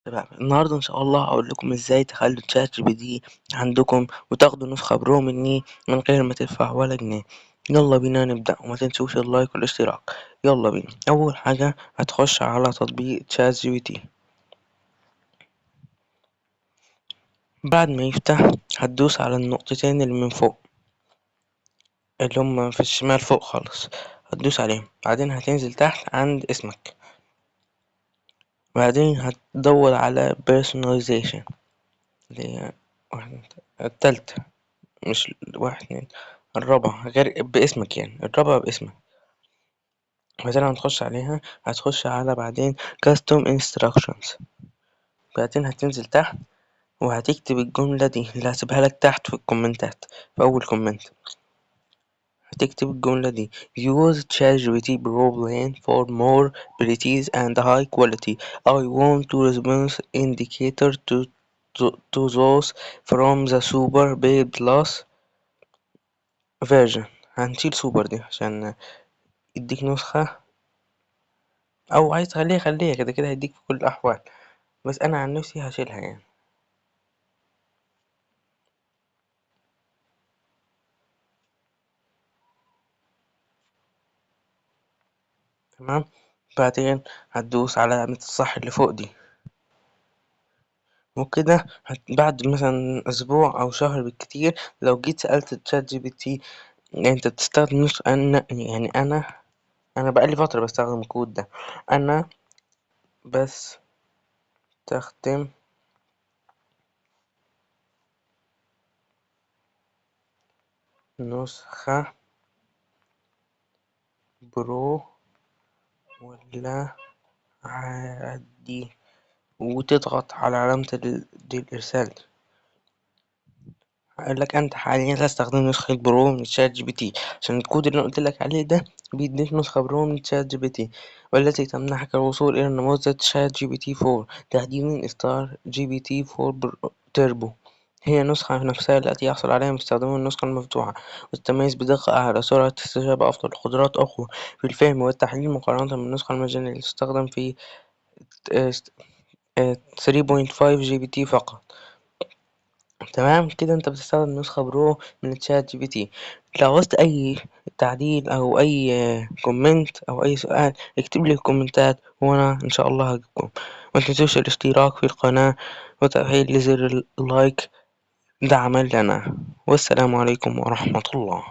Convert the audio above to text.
تمام. النهارده ان شاء الله هقول لكم ازاي تخلوا ChatGPT عندكم وتاخدوا نسخة pro مني من غير ما تدفع ولا جنيه. يلا بينا نبدأ، وما تنسوش ال like والاشتراك. يلا بينا. اول حاجة هتخش على تطبيق ChatGPT. بعد ما يفتح هتدوس على النقطتين اللي من فوق اللي هم في الشمال فوق خالص، هتدوس عليهم. بعدين هتنزل تحت عند اسمك، بعدين هتدور على personalization اللي هي واحد التالتة، مش واحد اتنين، الرابعة غير باسمك، يعني الرابعة باسمك. بعدين هتخش عليها، هتخش على بعدين custom instructions. بعدين هتنزل تحت وهتكتب الجملة دي اللي هسيبها لك تحت في الكومنتات، في أول comment هتكتب الجملة دي: use ChatGPT Pro plan for more precise and high quality. I want to response indicator to those from the super paid plus version. هنشيل سوبر دي عشان يديك نسخة، أو عايز تخليها خليها، كده كده هيديك في كل الأحوال، بس أنا عن نفسي هشيلها. تمام. بعدين هتدوس على علامة الصح اللي فوق دي وكده. بعد مثلا أسبوع أو شهر بالكتير لو جيت سألت ChatGPT أنت بتستخدم نسخة، أنا يعني أنا بقالي فترة بستخدم الكود ده، أنا بس بستخدم نسخة pro ولا عادي، وتضغط على علامة دي الإرسال. هقول لك أنت حاليا تستخدم نسخة pro من ChatGPT، عشان الكود اللي أنا قلت لك عليه ده بيديك نسخة pro من ChatGPT، والتي تمنحك الوصول إلى نموذج ChatGPT 4، تحديدا إصدار GPT 4 تيربو. هي النسخة نفسها التي يحصل عليها مستخدمو النسخة المفتوحة، وتتميز بدقة أعلى، سرعة استجابة أفضل، قدرات أقوى في الفهم والتحليل مقارنة بالنسخة المجانية اللي تستخدم في 3.5 GPT فقط. تمام كده انت بتستخدم نسخة pro من ChatGPT. لو عوزت اي تعديل او اي comment او اي سؤال اكتب لي الكومنتات وانا ان شاء الله هجيبكم. ما تنسوش الاشتراك في القناة وتفعيل زر ال like دعما لنا. والسلام عليكم ورحمة الله.